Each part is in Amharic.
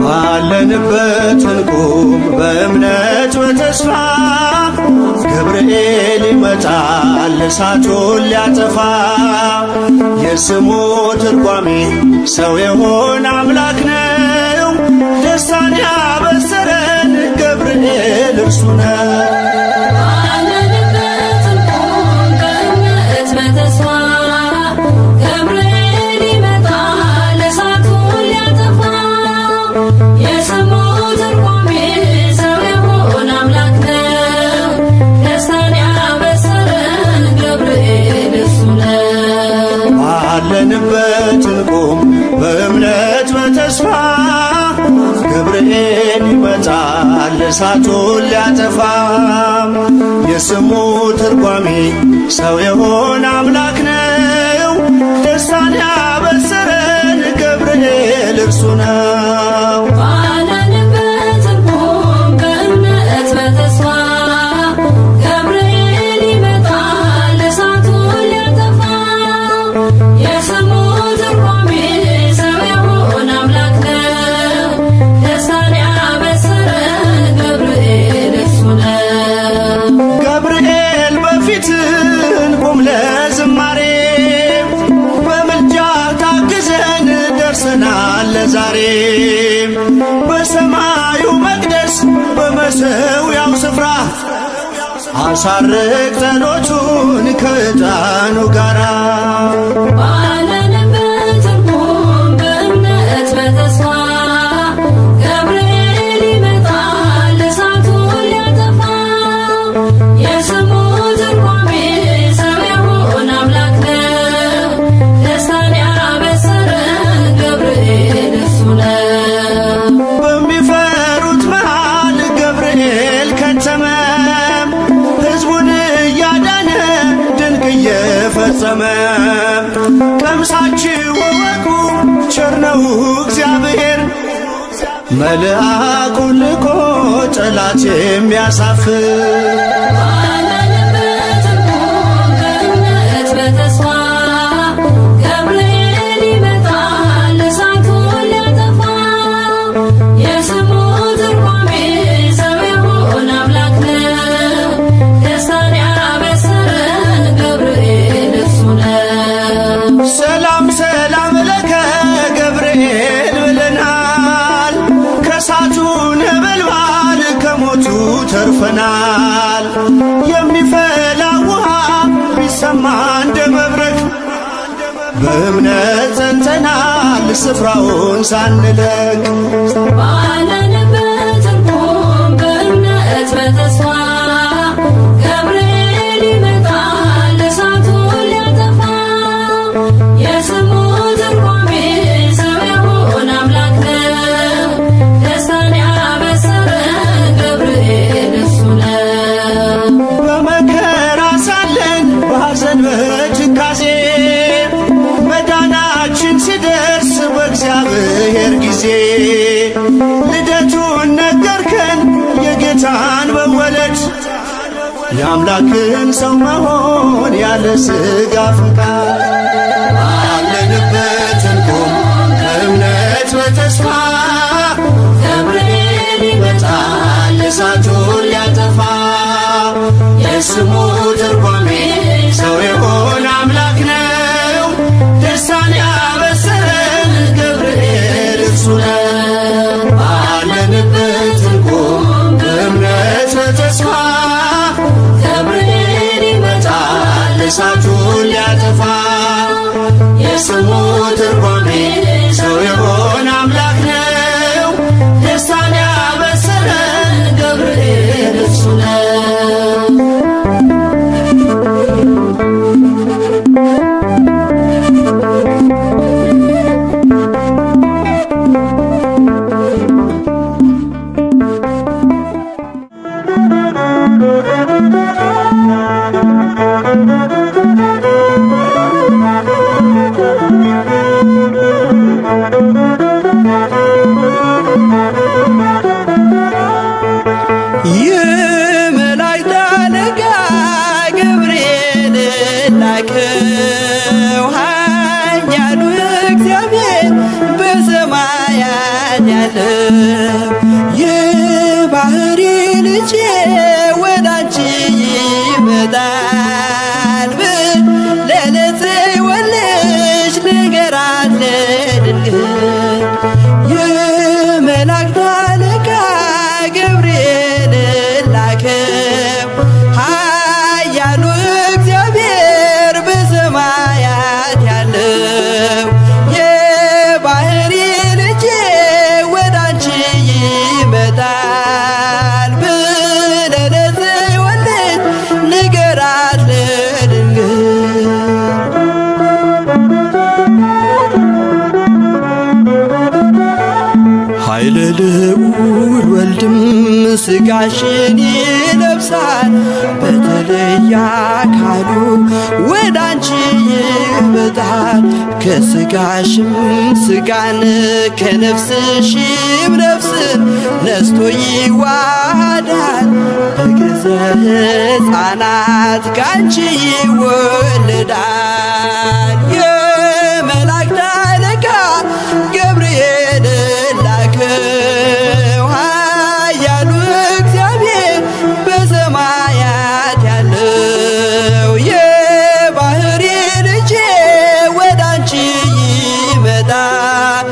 ባለንበት እንቁም በእምነት በተስፋ፣ ገብርኤል ይመጣል እሳቱን ሊያጠፋ። የስሙ ትርጓሜ ሰው የሆነ አምላክ ነው። ደስታን ያበሰረን ገብርኤል እርሱ ነው። ባለንበት እንቁም በእምነት በተስፋ፣ ገብርኤል ይመጣል እሳቱን ሊያጠፋ። የስሙ ትርጓሜ ሰው የሆነ አምላክ ነው። ደስታን ያበሰረን ገብርኤል እርሱ ነው። ባለንበት እንቁም በእምነት በተስፋ፣ ገብርኤል ይመጣል እሳቱን ሊያጠፋ። የስሙ ትርጓሜ ሰው የሆነ አምላክ ነው። ደስታን ያበሰረን ገብርኤል እርሱ ነው። ባለንበት እንቁም በእምነት በተስፋ፣ ገብርኤል ይመጣል እሳቱን ሊያጠፋ። የስሙ ትርጓሜ ሰው የሆነ አምላክ ነው። ደስታን ያበሰረን ገብርኤል እርሱ ነው። ገብርኤል በፊት እንቁም ለዝማሬ፣ በምልጃ ታግዘን ደርሰናል ለዛሬ። በሰማዩ መቅደስ በመሠዊያው ስፍራ አሳርግ ጸሎቱን ከዕጣኑ ጋራ። ባለንበት እንቁም በእምነት በተስፋ፣ ገብርኤል ይመጣል እሳቱን ሊያጠፋ። የስሙ ትርጓሜ ሰው የሆነ አምላክ ነው። ደስታን ያበሰረን ገብርኤል እርሱ ነው። በሚፈሩት መሃል ገብርኤል ከተመ፣ ሕዝቡን እያዳነ ድንቅ እየፈጸመ። ቀምሳችሁ እወቁ ቸር ነው እግዚአብሔር፣ መልአኩን ልኮ ጠላት የሚያሳፍር። ባለንበት እንቁም በእምነት በተስፋ፣ ገብርኤል ይመጣል እሳቱን ሊያጠፋ። የስሙ ትርጓሜ ሰው የሆነ አምላክ ነው። ደስታን ያበሰረን ገብርኤል እርሱ ነው። ሰላም ሰላም ለከ ገብርኤል ብለናል፣ ከእሳቱ ነበልባል ከሞቱ ተርፈናል። የሚፈላ ውሃ ቢሰማ እንደ መብረቅ፣ በእምነት ጸንተናል ስፍራውን ሳንለቅ። ባለንበት እንቁም በእምነት በተስፋ፣ ገብርኤል ይመጣል እሳቱን ሊያጠፋ። የስሙ ትርጓሜ ሰው የሆነ አምላክ ነው። ደስታን ያበሰረን ገብርኤል እርሱ ነው። በመከራ ሳለን በሐዘን በትካዜ፣ መዳናችን ሲደርስ በእግዚአብሔር ጊዜ፣ ልደቱን ነገርከን የጌታን መወለድ፣ የአምላክን ሰው መሆን ያለ ሥጋ ፈቃድ። ባለንበት እንቁም በእምነት በተስፋ፣ ገብርኤል ይመጣል እሳቱን ሊያጠፋ። የስሙ ትርጓሜ ሰው የሆነ አምላክ ነው። ደስታን ያበሰረን ገብርኤል እርሱ ነው። ባለንበት እንቁም በእምነት በተስፋ፣ ገብርኤል ይመጣል እሳቱን ሊያጠፋ። የስሙ ትርጓሜ ሰው የሆነ አምላክ ነው። ደስታን ያበሰረን ገብርኤል እርሱ ነው። የመላእክት አለቃ ገብርኤል ላከው ኃያሉ እግዚአብሔር በሰማያት ያለው የባሕሪ ልጄ ወደ አንቺ ይመጣል ለንጽሕት ልጅ ንገራት ለድንግል የመላእክት አለቃ ገብርኤል ላከው ኃያሉ እግዚአብሔር በሰማያት ያለው የባሕሪ ልጄ ወደ አንቺ ይመጣል ብለህ ለጽዮን ልጅ ንገራት ለድንግል። ኃይለ ልዑል ወልድም ሥጋሽን ይለብሳል በተለየ አካሉ ወደ አንቺ ይመጣል ከሥጋሽም ሥጋን ከነፍስሽም ነፍስን ነስቶ ይዋሃዳል በግዘ ሕፃናት ካንቺ ይወለዳል። የመላእክት አለቃ ገብርኤል ላከው ኃያሉ እግዚአብሔር በሰማያት ያለው የባሕሪ ልጄ ወደ አንቺ ይመጣል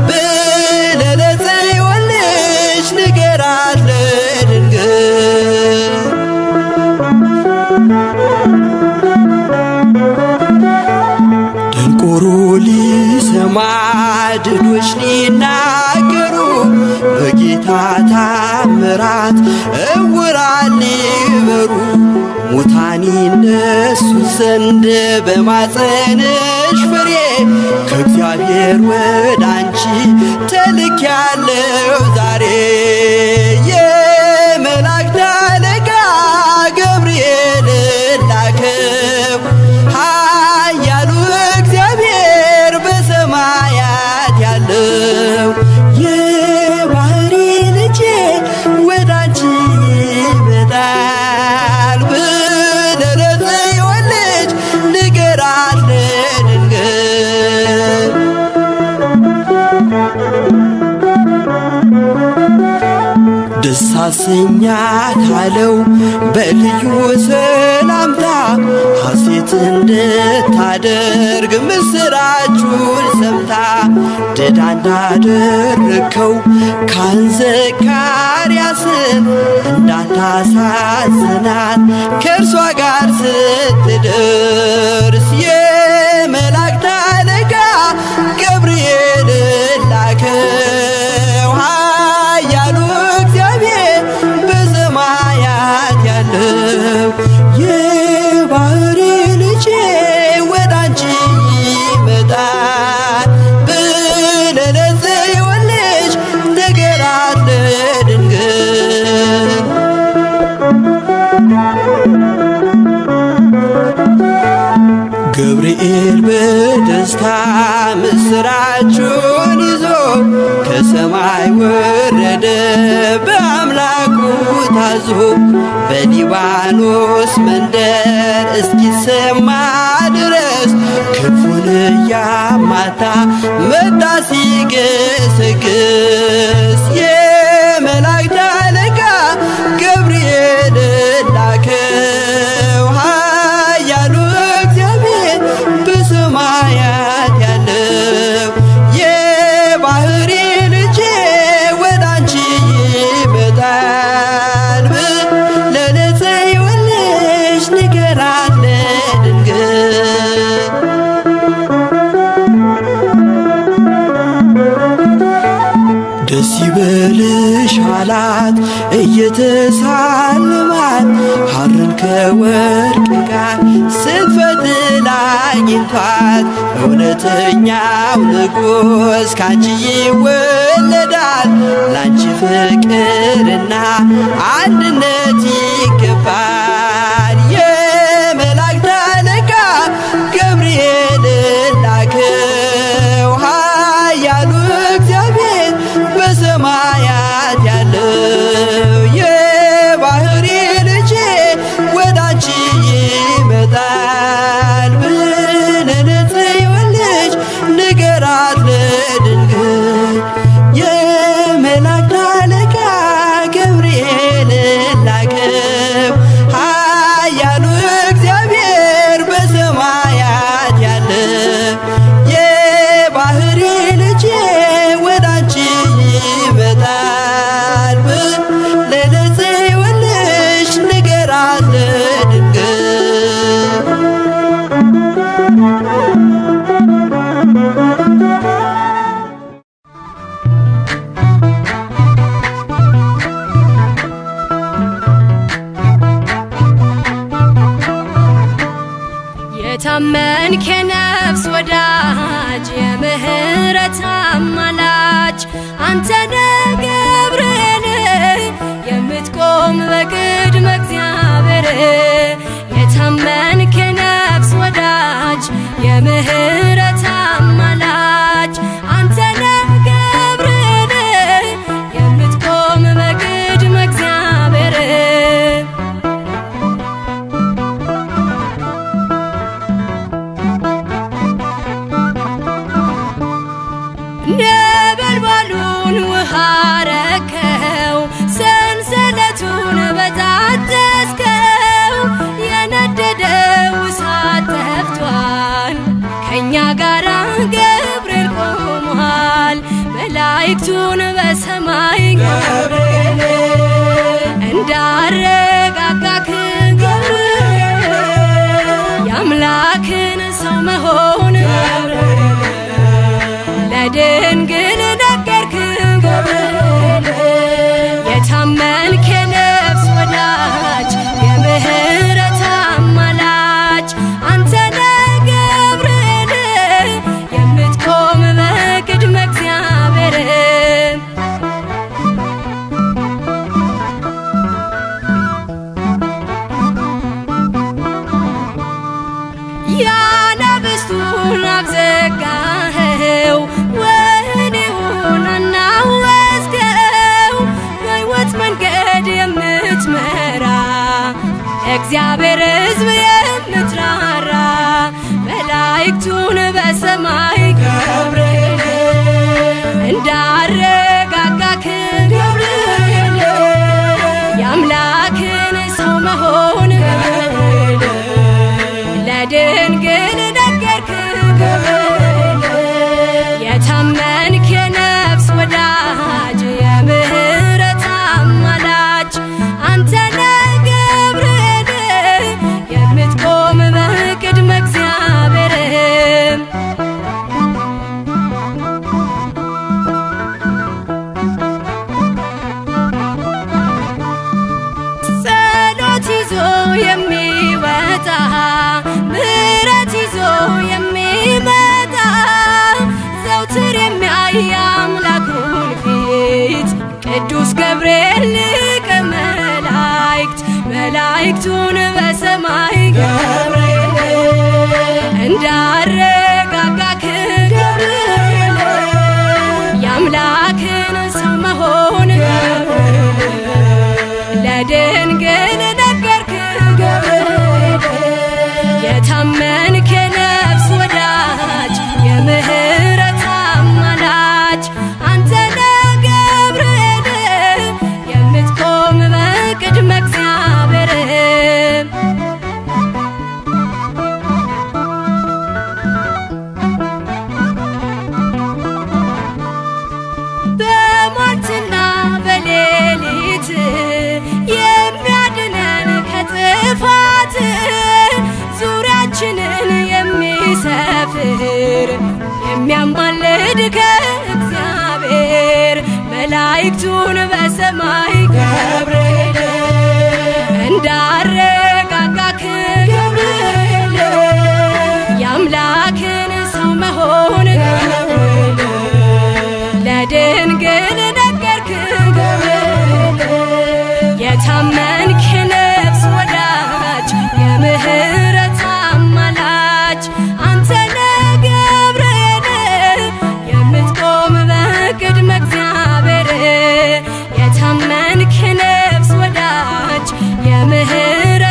ብለህ ለጽዮን ልጅ ንገራት ለድንግል። ደንቆሮ ሊሰማ ድዶች ሊናገሩ በጌታ ታምራት እውራን ሊበሩ ሙታን ይነሱ ዘንድ በማፀንሽ ፍሬ ከእግዚአብሔር ወደ አንቺ ተልኬያለሁ ዛሬ። የመላእክት አለቃ ገብርኤል ላከው ኃያሉ እግዚአብሔር በሰማያት ያለው የባሕሪ ልጄ ወደ አንቺ ይመጣል ብለህ ለጽዮን ልጅ ንገራት ለድንግል። ደስ አሰኛት አለው በልዩ ሰላምታ ሐሴት እንድታደርግ ምስራቹን ሰምታ ድዳ እንዳደረግከው ካህን ዘካርያስን እንዳታሳዝናት ከእርሷ ጋር ስትደርስ የመላእክት አለቃ ገብርኤል ላከው ኃያሉ እግዚአብሔር በሰማያት ያለው የባሕሪ ልጄ ወደ አንቺ ይመጣል ብለህ ለጽዮን ልጅ ንገራት ለድንግል። ገብርኤል በደስታ ምስራቹን ይዞ ከሰማይ ወረደ በአምላኩ ታዞ በሊባኖስ መንደር እስኪሰማ ድረስ ክንፉን እያማታ መጣ ሲገሰግስ የመላእክት አለቃ ገብርኤል ላከው ኃያሉ እግዚአብሔር በሰማያት ያለው የባሕሪ ልጄ ወደ አንቺ ይመጣል ብለህ ለጽዮን ልጅ ንገራት ለድንግል። ደስ ይበልሽ አላት እየተሳለማት ሐርን ከወርቅ ጋር ስትፈትል አግኝቷት እውነተኛው ንጉሥ ካንቺ ይወለዳል ላንቺ ፍቅርና አንድነት ይገባል። የመላእክት አለቃ ገብርኤል ላከው ኃያሉ እግዚአብሔር በሰማያት የታመንክ የነፍስ ወዳጅ የምህረት አማላጅ አንተ ነህ ገብርኤል የምትቆም በቅድመ እግዚአብሔር። የታመንክ የነፍስ ወዳጅ የምህረት አማላጅ አንተ ነህ ገብርኤል የምትቆም በቅድመ እግዚአብሔር። ነበልባሉን ውሃ ረከው ሰንሰለቱን በጣጠስከው የነደደው እሳት ጠፍቷል ከኛ ጋራ ገብርኤል ቆሟል። መላእክቱን በሰማይ ገብርኤል እንዳረጋጋክ ገብርኤል የአምላክን ሰው መሆን ለድንግል ነገርክ ገብርኤል። የታመንክ የነፍስ ወዳጅ የምህረት አማላጅ አንተ ነህ ገብርኤል የምትቆም በቅድመ እግዚአብሔር። ያናብስቱን አብዘጋኸው ወህኒውን አናወዝከው በሕይወት መንገድ የምትመራ እግዚአብሔር ሕዝብ የምትራራ መላእክቱን በሰማይ ገብርኤል እንዳረጋጋክ ገብርኤል የአምላክን ሰው መሆን ለድንግል ነገርክ ገብርኤል። የታመንክ የነፍስ ወዳጅ የምህረት አማላጅ አንተ ነህ ገብርኤል የምትቆም በቅድመ እግዚአብሔር። ጸሎት ይዞ የሚወጣ ምህረት ይዞ የሚመጣ ዘውትር የሚያይ አምላኩን ፊት ቅዱስ ገብርኤል ሊቀ መላእክት መላእክቱን በሰማይ ገብርኤል እንዳረጋጋክ ገብርኤል የአምላክን ሰው መሆን ለድንግል ነገርክ ገብርኤል። የታመንክ የነፍስ ወዳጅ የምህረት አማላጅ አንተ ነህ ገብርኤል የምትቆም በቅድመ እግዚአብሔር። በሟርትና በሌሊት የሚያድነን ከጥፋት ዙሪያችንን የሚሰፍር የሚያማልድ ከእግዚአብሔር መላእክቱን በሰማይ ገብርኤል እንዳረጋጋክ ገብርኤል የአምላክን ሰው መሆን ለድንግል ነገርክ ገብርኤል። የታመንክ የነፍስ ወዳጅ የምህረት አማላጅ አንተ ነህ ገብርኤል የምትቆም በቅድመ እግዚአብሔር። የታመንክ የነፍስ ወዳጅ የምህረት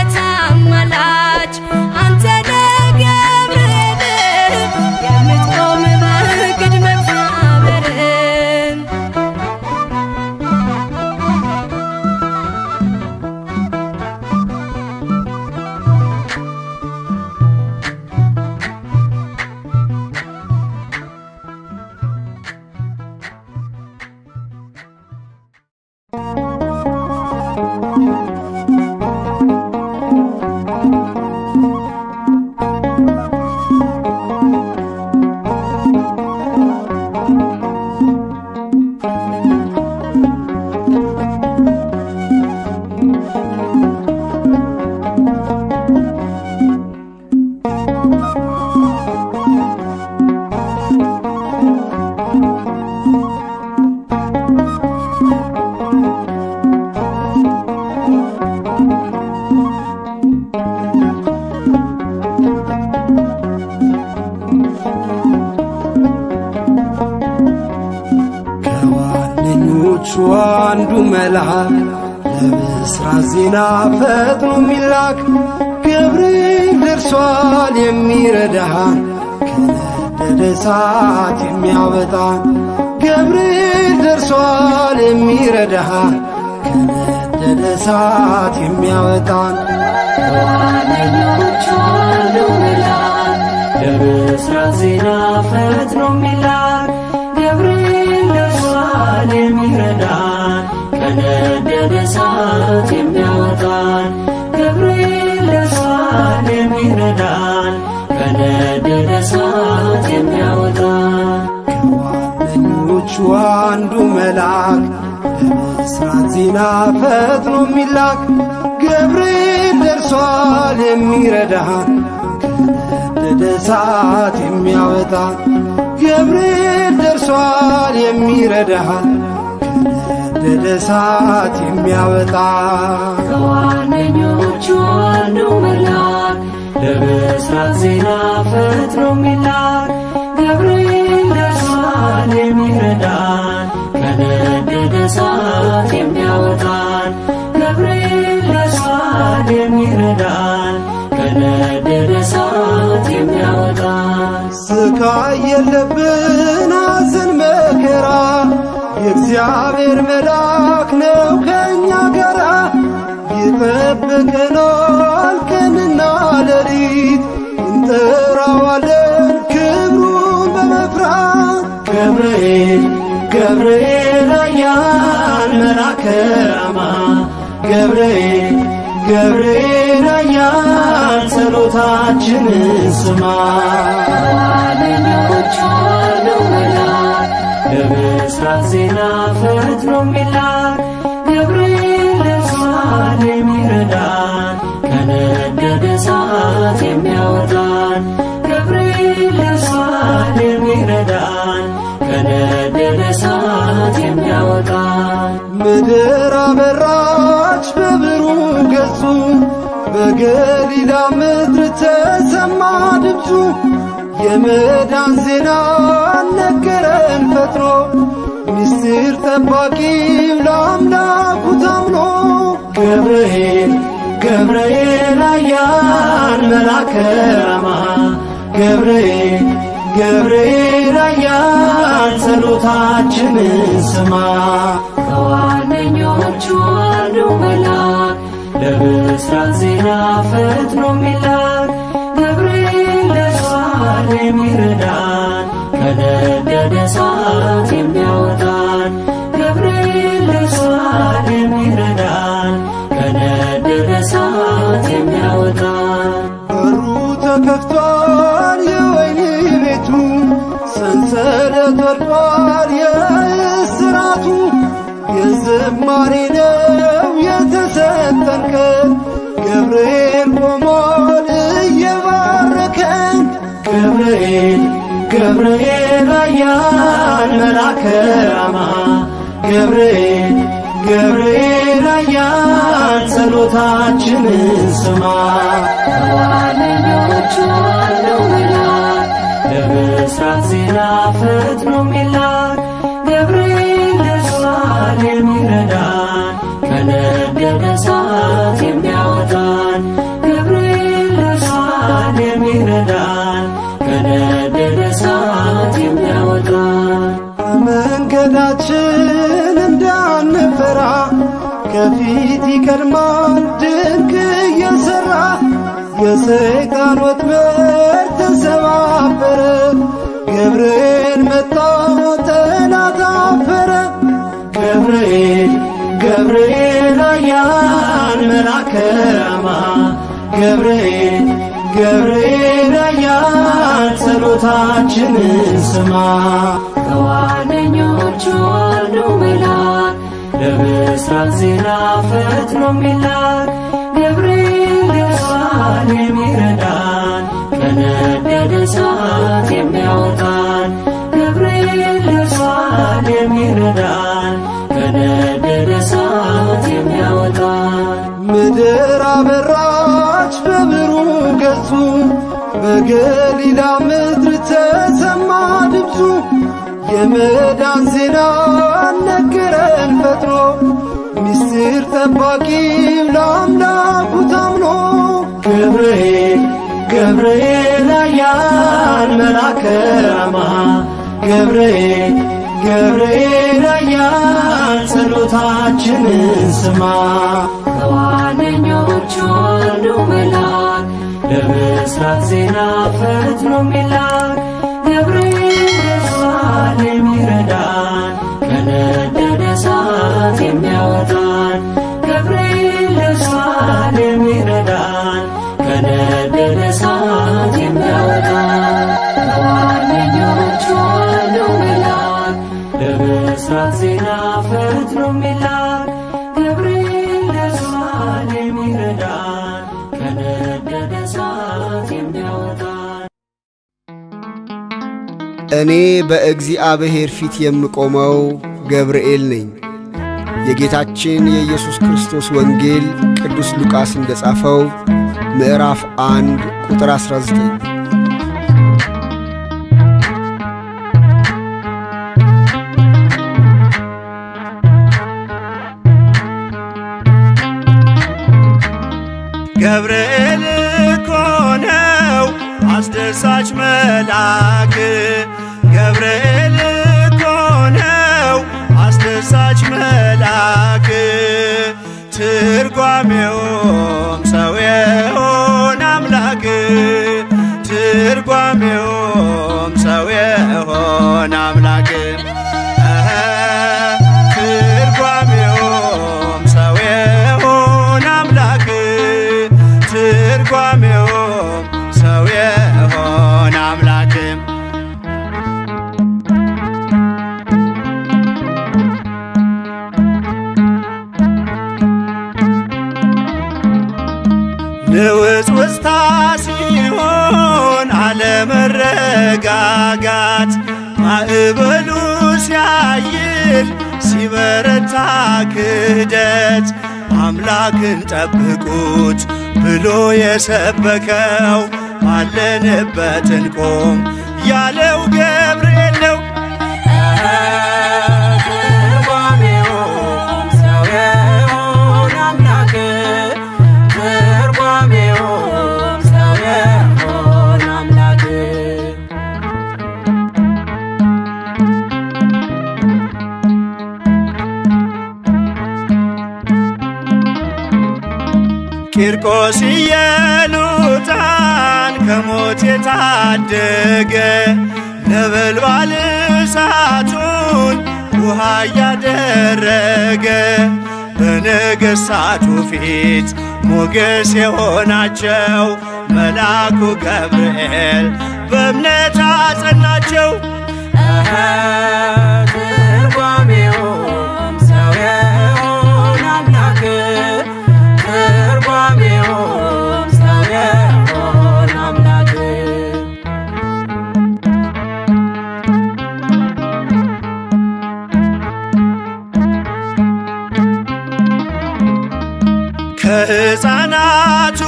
ከዋነኞቹ አንዱ መልአክ ለብስራት ዜና ፈጥኖ የሚላክ ገብርኤል ደርሷል የሚረዳን ከነደደ እሳት የሚያወጣን ገብርኤል ደርሷል የሚረዳን ከነደደ እሳት የሚያወጣን ከዋነኞቹ አንዱ መልአክ ለብስራት ዜና ፈጥኖ የሚላክ ገብርኤል ደርሷል የሚረዳን ከነደደ እሳት የሚያወጣን ገብርኤል ደርሷል የሚረዳን ከነደደ እሳት የሚያወጣን ከዋነኞቹ አንዱ መልአክ ለብስራት ዜና ፈጥኖ የሚላክ ገብርኤል ደርሷል የሚረዳን ከነደደ እሳት የሚያወጣን ገብርኤል ደርሷል የሚረዳን ከነደደ እሳት የሚያወጣን ከዋነኞቹ አንዱ መልአክ ለብስራት ዜና ፈጥኖ የሚላክ ገብርኤል ደርሷል የሚረዳን ከነደደ እሳት የሚያወጣን ገብርኤል ደርሷል የሚረዳን ከነደደ እሳት የሚያወጣን ስቃይ የለብን ሐዘን መከራ የእግዚአብሔር መልአክ ነው ከእኛ ጋራ ይጠብቀናል ቀንና ሌሊት እንጠራዋለን ክብሩን በመፍራት ገብርኤል ገብርኤል ኃያል መልአከ ራማ ገብርኤል ገብርኤል ኃያል ጸሎታችንን ስማ ከዋነኞቹ አንዱ መልአክ ለብስራት ዜና ፈጥኖ የሚላክ ገብርኤል ደርሷል የሚረዳን ከነደደ እሳት የሚያወጣን ገብርኤል ደርሷል የሚረዳን ከነደደ እሳት የሚያወጣን ምድር አበራች በብሩህ ገጹ በገሊላ ምድር ተሰማ ድምፁ የመዳን ዜና ነገረን ፈጥኖ ምስጢር ጠባቂው ለአምላኩ ታምኖ ገብርኤል ገብርኤል ኃያል መልአከ ራማ ገብርኤል ገብርኤል ኃያል ጸሎታችንን ስማ ከዋነኞቹ አንዱ መልአክ ለብስራት ዜና ፈጥኖ የሚላክ ገብርኤል ደርሷል የሚረዳን ከነደደ እሳት የሚያወጣን ገብርኤል ደርሷል የሚረዳን ከነደደ እሳት የሚያወጣን በሩ ተከፍቷል የወህኒ ቤቱ ሰንሰለት ወድቋል የእስራቱ የዝማሬ ነው የተሰጠን ቀን ገብርኤል ቆሟል እየባረከን ገብርኤል ገብርኤል ኃያል መልአከ ራማ ገብርኤል ገብርኤል ኃያል ጸሎታችንን ስማ ከዋነኞቹ አንዱ መልአክ ለብስራት ዜና ፈጥኖ የሚላክ ገብርኤል ደርሷል የሚረዳን ከነደደ እሳት የሚያወጣን ገብርኤል ደርሷል የሚረዳን ከነደደ እሳት የሚያወጣን በመንገዳችን እንዳንፈራ ከፊት ይቀድማል ድንቅ እየሠራ የሰይጣን ወጥመድ ተሰባበረ ገብርኤል መጣ ጠላት አፈረ ገብርኤል ገብርኤል ኃያል መልአከ ራማ ገብርኤል ገብርኤል ኃያል ጸሎታችንን ስማ ከዋነኞቹ አንዱ መልአክ ለብስራት ዜና ፈጥኖ የሚላክ ገብርኤል ደርሷል የሚረዳን ከነደደ እሳት የሚያወጣን ገብርኤል ደርሷል የሚረዳን ከነደደ እሳት የሚያወጣን ምድር አበራች በብሩህ ገጹ በገሊላ ምድር ተሰማ ድምፁ የመዳን ዜና ነገረን ፈጥኖ ምስጢር ጠባቂው ለአምላኩ ታምኖ ገብርኤል ገብርኤል ኃያል መልአከ ራማ ገብርኤል ገብርኤል ኃያል ጸሎታችንን ስማ። ከዋነኞቹ አንዱ መልአክ ለብስራት ዜና ፈጥኖ የሚላክ ገብርኤል ደርሷል የሚረዳን ከነደደ እሳት የሚያወጣን ገብርኤል ደርሷል የሚረዳን ከነደደ እሳት የሚያወጣን ከዋነኞቹ አንዱ መልአክ ለብስራት ዜና ፈጥኖ የሚላክ ገብርኤል ደርሷል የሚረዳን ከነደደ እሳት የሚያወጣን። እኔ በእግዚአብሔር ፊት የምቆመው ገብርኤል ነኝ። የጌታችን የኢየሱስ ክርስቶስ ወንጌል ቅዱስ ሉቃስ እንደጻፈው ምዕራፍ 1 ቁጥር 19። ገብርኤል እኮ ነው አስደሳች መልአክ ገብርኤል እኮ ነው አስደሳች መልአክ ትርጓሜውም ሰው የሆነ አምላክ ትርጓሜውም ሰው የሆነ አምላክ ትርጓሜውም ሰው የሆነ አምላክ ትርጓሜውም ሰው የሆነ አምላክ። ንውጽውጽታ ሲሆን አለመረጋጋት ማዕበሉ ሲያይል ሲበረታ ክህደት አምላክን ጠብቁት ብሎ የሰበከው ባለንበት እንቆም ያለው ገብርኤል ነው። ትርጓሜውም ሰው የሆነ አምላክ ትርጓሜውም ሰው የሆነ አምላክ። ቂርቆስ ኢየሉጣን ከሞት የታደገ ነበልባል እሳቱን ውሃ እያደረገ በነገሥታቱ ፊት ሞገስ የሆናቸው መልአኩ ገብርኤል በእምነት አጸናቸው። ትርጓሜውም ሰው የሆነ አምላክ ትርጓሜውም ሰው የሆነ አምላክ። ከሕፃናቱ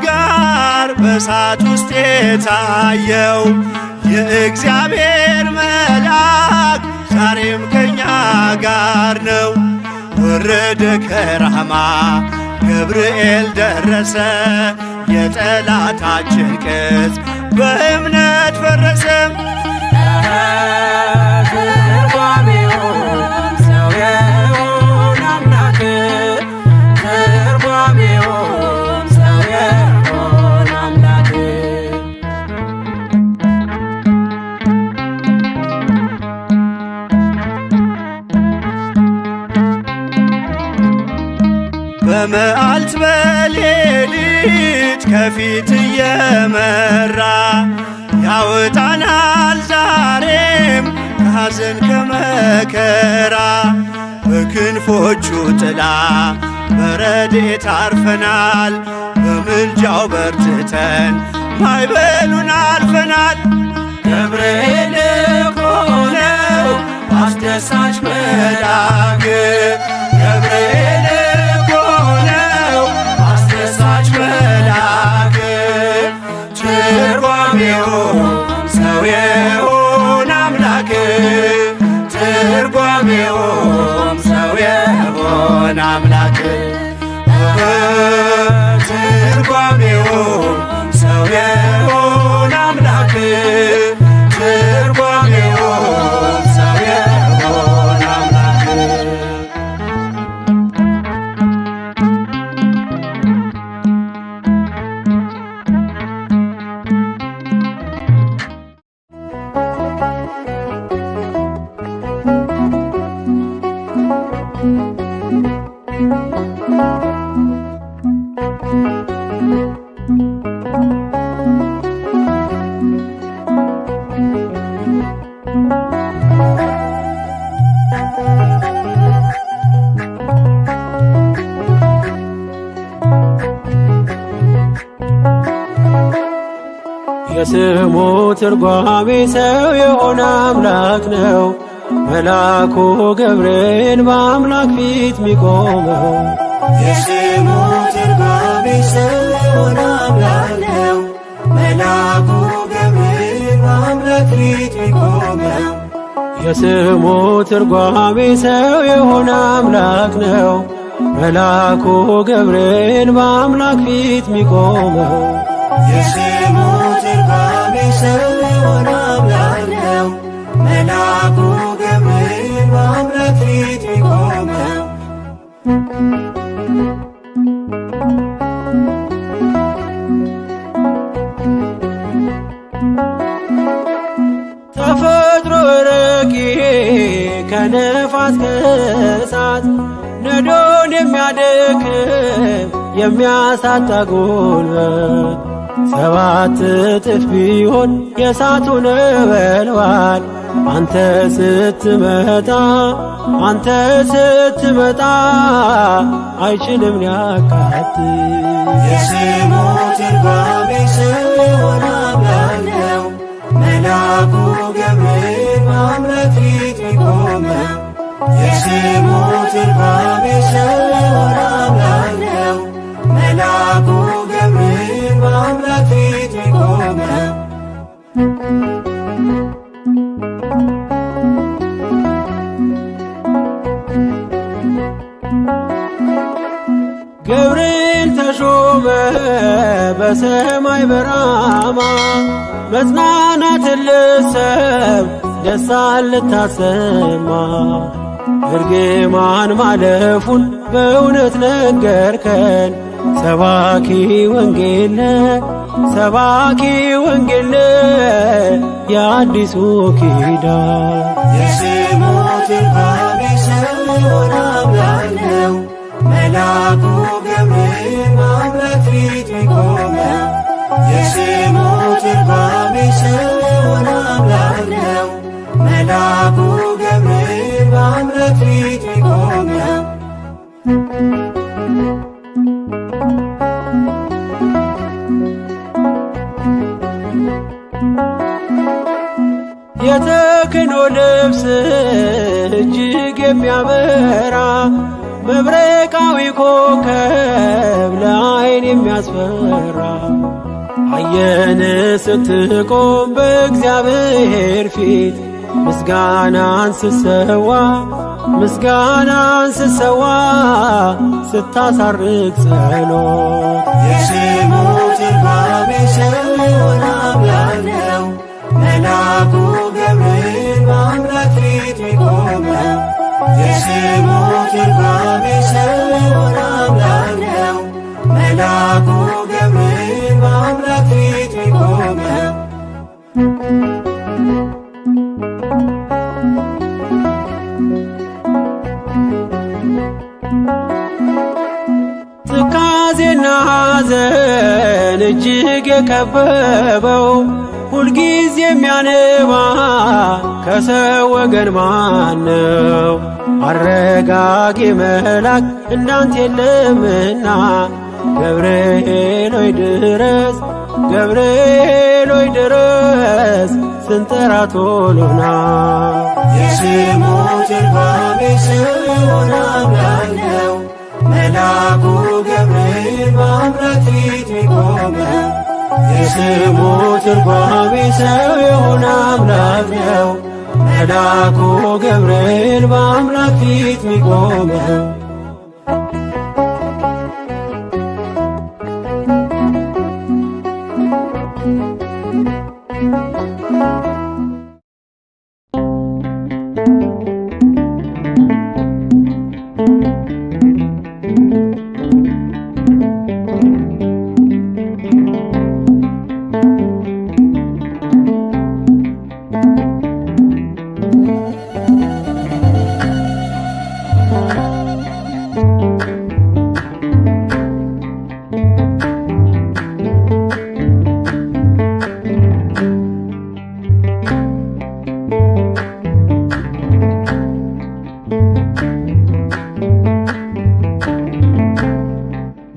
ጋር በእሳት ውስጥ የታየው የእግዚአብሔር መልአክ ዛሬም ከኛ ጋር ነው። ወረደ ከራማ ገብርኤል ደረሰ፣ የጠላታችን ቅጽ በእምነት ፈረሰ። ትርጓሜውም ሰው የሆነ አምላክ ትርጓሜውም ሰው የሆነ አምላክ። በመዓልት በሌሊት ከፊት እየመራ ያወጣናል ዛሬም ከሐዘን ከመከራ። በክንፎቹ ጥላ በረድኤት አርፈናል፣ በምልጃው በርትተን ማዕበሉን አልፈናል። ገብርኤል እኮ ነው አስደሳች መልአክ ገብርኤል እኮ ነው አስደሳች መልአክ ትርጓሜው ሰው የሆነ አምላክ። አምላክ ትርጓሜው ሰው የሆነ አምላክ ትርጓሜው ሰው የሆነ አምላክ። የስሙ ትርጓሜ ሰው የሆነ አምላክ ነው። መልአኩ ገብርኤል በአምላክ ፊት ሚቆመው የስሙ ትርጓሜ ሰው የሆነ አምላክ ነው። መልአኩ ገብርኤል በአምላክ ፊት ሚቆመው የስሙ ትርጓሜ ሰው የሆነ አምላክ ነው። መልአኩ ገብርኤል በአምላክ ፊት ሚቆመው የስሙ ትርጓሜ ሰው የሆነ አምላክ ነው። መልአኩ ገብርኤል በአምላክ ፊት ሚቆመው ተፈጥሮ ረቂቅ ከነፋስ ከእሳት ነዶን የሚያደክም የሚያሳጣ ጉልበት 7 እጥፍ ቢሆን የእሳቱ ነበልባል አንተ ስትመጣ አንተ ስትመጣ አይችልም ሊያቃጥል። የስሙ ትርጓሜ ሰው የሆነ አምላክ ነው። መልአኩ ገብርኤል በአምላክ ፊት ሚቆመው የስሙ ትርጓሜ ሰው የሆነ አምላክ ነው። መልአኩ ገብርኤል በአምላክ ፊት ሚቆመው ገብርኤል ተሾመ በሰማይ በራማ መጽናናትን ልትሰብ ደስታን ልታሰማ እርግማን ማለፉን በእውነት ነገርከን። ሰባኪ ወንጌል ነህ ሰባኪ ወንጌል ነህ የአዲሱ ኪዳን የስሙ ትርጓሜ ሰው የሆነ አምላክ ነው። መልአኩ ገብርኤል በአምላክ ፊት ሚቆመው የስሙ ትርጓሜ ሰው የሆነ አምላክ ነው። መልአኩ ገብርኤል በአምላክ ፊት ሚቆመው የተክህኖ ልብስ እጅግ የሚያበራ መብረቃዊ ኮከብ ለዓይን የሚያስፈራ አየን ስትቆም በእግዚአብሔር ፊት ምስጋናን ስትሰዋ ምስጋናን ስትሰዋ ስታሳርግ ጸሎት የስሙ ትርጓሜ ሰው የሆነ አምላክ ነው። መልአኩ ገብርኤል በአምላክ ፊት ሚቆመው የስሙ ትርጓሜ ሰው የሆነ አምላክ ነው። መልአኩ ገብርኤል በአምላክ ፊት ሚቆመው ትካዜና ሐዘን እጅግ የከበበው ሁልጊዜ የሚያነባ ከሰው ወገን ማነው? አረጋጊ መልአክ እንዳንተ የለምና ገብርኤል ሆይ ድረስ ገብርኤል ሆይ ድረስ ስንጠራ ቶሎ ና። የስሙ ትርጓሜ ሰው የሆነ አምላክ ነው። መልአኩ ገብርኤል በአምላክ ፊት ሚቆመው የስሙ ትርጓሜ ሰው የሆነ አምላክ ነው። መልአኩ ገብርኤል በአምላክ ፊት ሚቆመው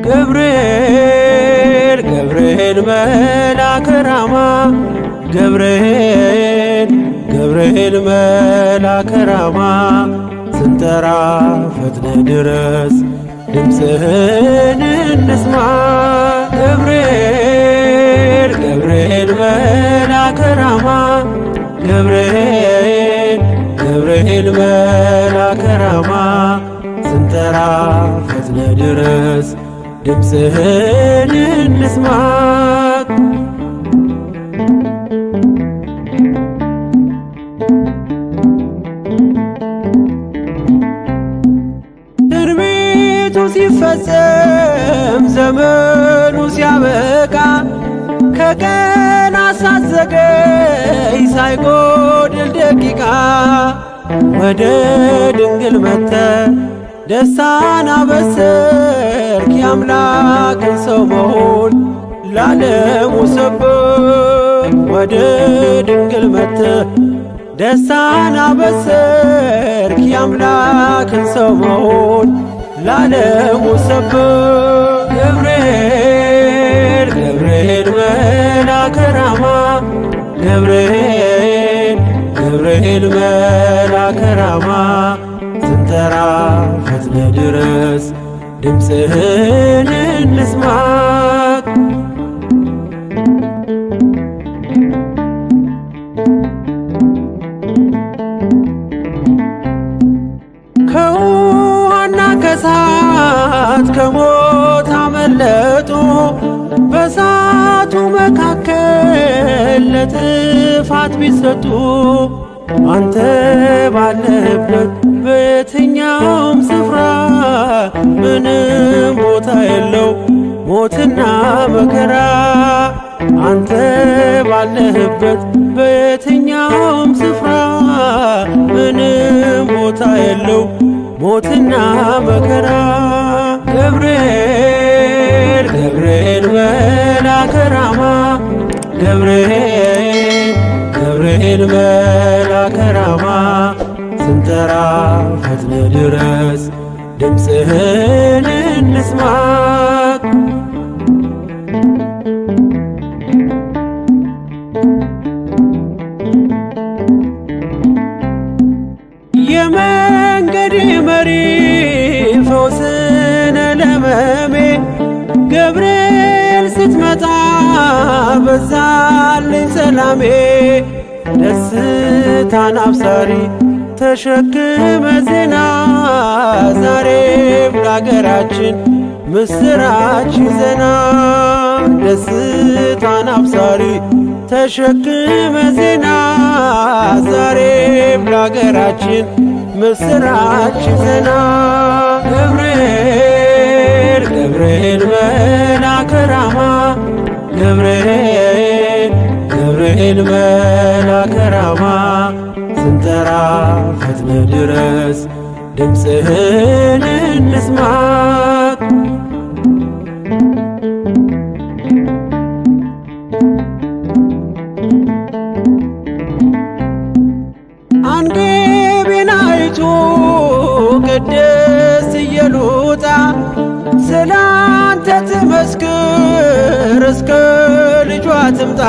ገብርኤል ገብርኤል መልአከ ራማ ገብርኤል ገብርኤል መልአከ ራማ ስንጠራ ፈጥነ ድረስ ድምፅህን እንስማ። ገብርኤል ገብርኤል መልአከ ራማ ገብርኤል ገብርኤል መልአከ ራማ ስንጠራ ፈጥነ ድረስ ድምፅህን እንስማ። ትንቢቱ ሲፈጸም ዘመኑ ሲያበቃ ከቀናት ሳትዘገይ ሳይጎድል ደቂቃ ወደ ድንግል መጥተ ደስታን አበሰርክ የአምላክን ሰው መሆን ለዓለሙ ሰበክ። ወደ ድንግል መጥተ ደስታን አበሰርክ የአምላክን ሰው መሆን ለዓለሙ ሰበክ። ገብርኤል ገብርኤል መልአከ ራማ ገብርኤል ገብርኤል መልአከ ራማ ስንጠራ ፈጥነ ድረስ ድምፅህን እንስማ። ከውሃና ከእሳት ከሞት አመለጡ በእሳቱ መካከል ለጥፋት ቢሰጡ አንተ ባለህበት በየትኛውም ስፍራ ምንም ቦታ የለው ሞትና መከራ። አንተ ባለህበት በየትኛውም ስፍራ ምንም ቦታ የለው ሞትና መከራ። ገብርኤል ገብርኤል መልአከ ራማ ገብርኤል ገብርኤል መልአከ ራማ ስንጠራ ፈጥነ ድረስ ድምፅህን እንስማ። የመንገድ መሪ ፈውስነ ለመሜ ገብርኤል ስትመጣ በዛልኝ ሰላሜ ደስታን አብሳሪ ተሸክመ ዜና ዛሬም ለአገራችን ምስራች ይዘና ደስታን አብሳሪ ተሸክመ ዜና ዛሬም ለአገራችን ምስራች ይዘና። ገብርኤል ገብርኤል መልአከ ራማ ገብርኤል ገብርኤል መልአከ ራማ ስንጠራ ፈጥነ ድረስ ድምፅህን እንስማ። አንጌቤናይቱ ቅድስት ኢየሉጣ ስላንተ ትመስክር እስከ ልጇ ትምጣ።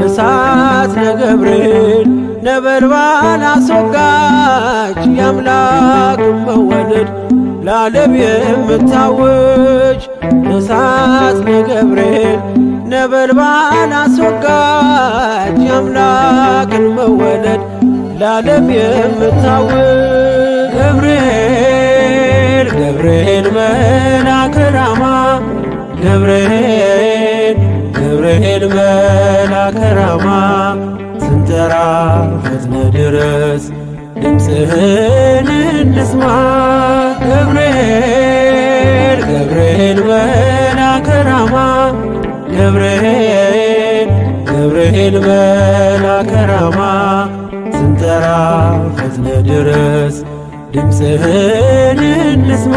እሳት ለገብርኤል ነበልባል አስወጋች የአምላክ መወለድ ለዓለም የምታውጅ። እሳት ለገብርኤል ነበልባል አስወጋች የአምላክን መወለድ ለዓለም የምታውጅ። ገብርኤል ገብርኤል መልአከ ራማ ገብርኤል ገብርኤል መልአከ ራማ ስንጠራ ፈጥነ ድረስ ድምፅህን እንስማ። ገብርኤል ገብርኤል መልአከ ራማ ገብርኤል ገብርኤል መልአከ ራማ ስንጠራ ፈጥነ ድረስ ድምፅህን እንስማ።